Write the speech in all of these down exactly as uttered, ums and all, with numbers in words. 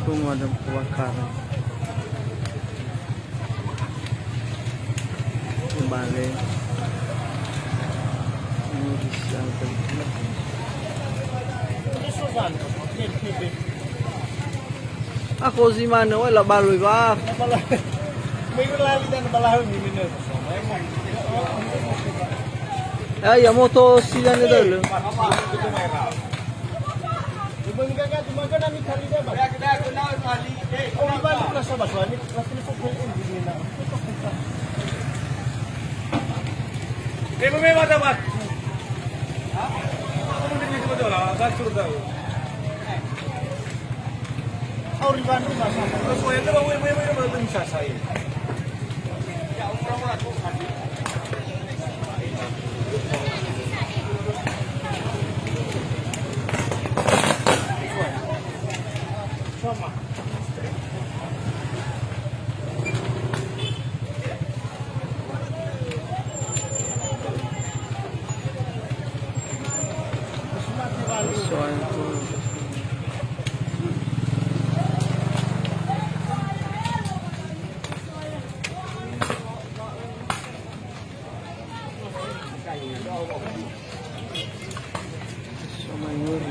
Pemadam kebakaran. Kembali. Ini bisa. Aku zi manö, wai labalui wa. Minggu lali dan balahan ini. Ya, ya, moto silan itu dulu.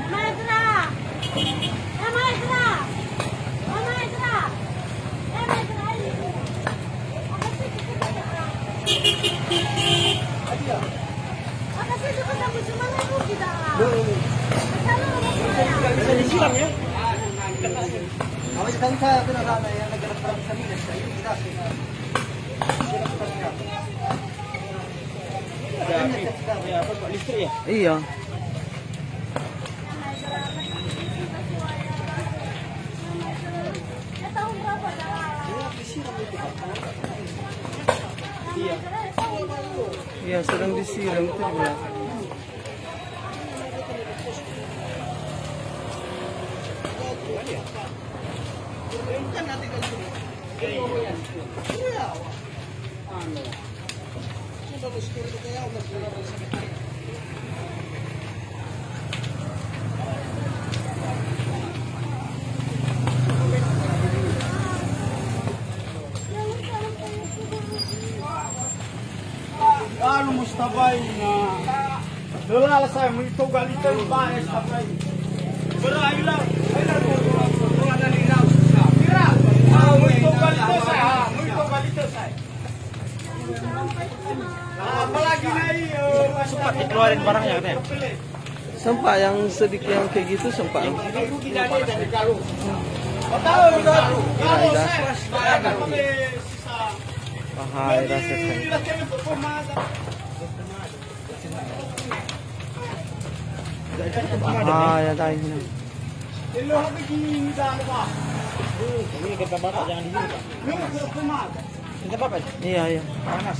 Maestra! Eh, maestra! Eh, maestra! Eh, maestra, ini. Apa sih kita? Apa sih kita? Bisa disiram, ya? Kalau kita, kita kena rana yang negara perang kami, ini kita sudah. Ada api. Ya, apa, Pak, listrik ya? Iya. Iya. Iya, sedang disiram itu dia. Anu mustabai na. Lala saya mui toga lite ba es tabai. Bera ila, ila toga dari ila. Kira, ah, mui toga lite saya, ah, mui toga lite saya. Apalagi naik, eh, sempat dikeluarin barangnya katanya. Sempat yang sedikit yang kayak gitu sempat. Bahaya rasanya. Bahaya tadi. Ini kita bapak, jangan di sini, Pak. Kita bapak. Iya, iya. Panas.